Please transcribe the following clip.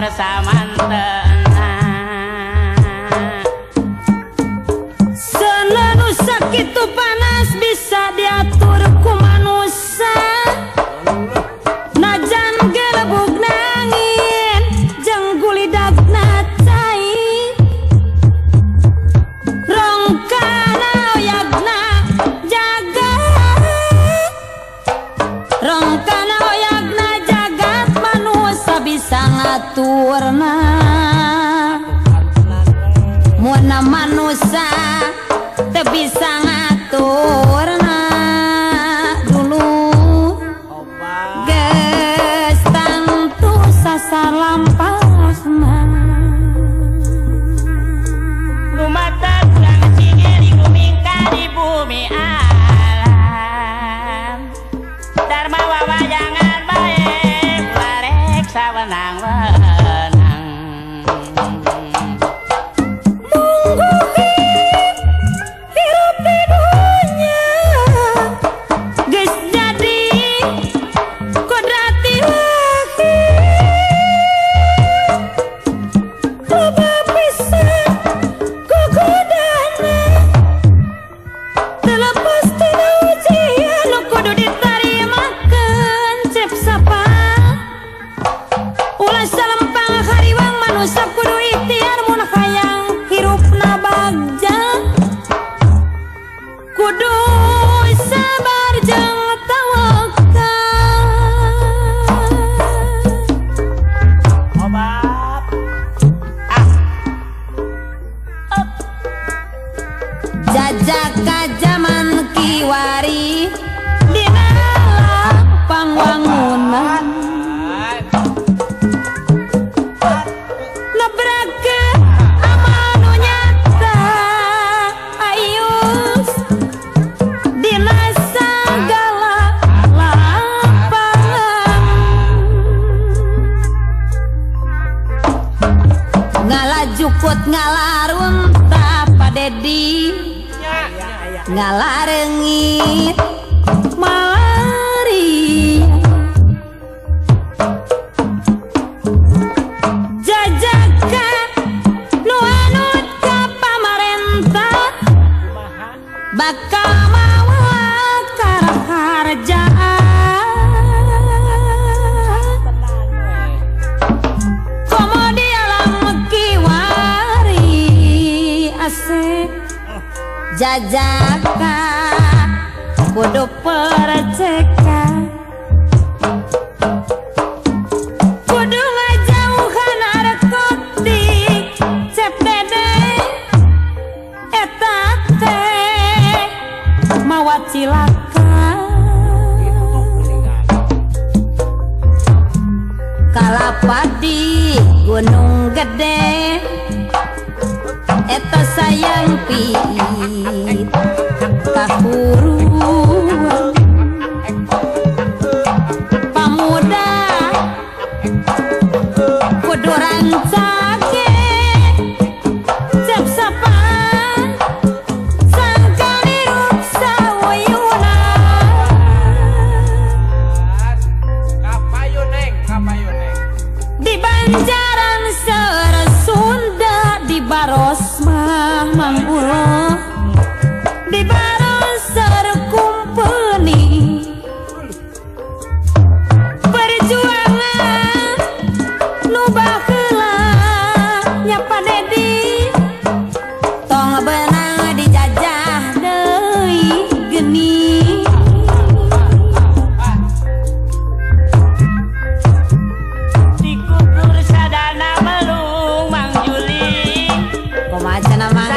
keur samantena. Seuneu nu sakitu panas bisa diatur ku manusa. Najan gelebug nangin jeung gulidagna cai. Rongkana oyagna jagat, rongkana oyagna jagat manusa bisa ngaturna. Mun manusa teu bisa ngaturna dulu geus tangtu sasalampahna. Lumata urang cingeri gumingka di bumi alam. Dharma wawayangan bae ulah rek sawenang-wenang. Mungguh hirup di dunya geus jadi kodrat ilahi. Loba pisan gogodana teu lepas tina ujian nu kudu ditarimakeun cep sapa. Ulah salempang hariwang manusa kudu ikhtiar mun hayang hirupna bagja. Kudu sabar jeung tawakal. Obat. Ah. Jajaka jaman kiwari dina pangwangunan. Nebrakeun amal nu nyata ayus dina sagala lapangan. Ngalajukut ngalarunta Pa Dedi, ngalarengit malari. Jajaka nu anut ka pamarentah bakal mawa karaharjaan. Komo di alam kiwari asik jajaka kudu perceka. Kudu ngajauhan narkotik cep Dede eta teh mawa cilaka. Kalapa di Gunung Gede eta sayang piit kahuruan. Pamuda kudu rancake cep sapa sangkan hirup sawayuna. Kapayu neng, kapayu neng. Di Banjaran seur Sunda di Baros mah Mang Ulo, di Baros seur kumpeni. Perjuangan nu baheula nya Pa Dedi tong beunang dijajah deui geni. Dikukur sadana melung Mang Juli. Kumaha cenah Mang?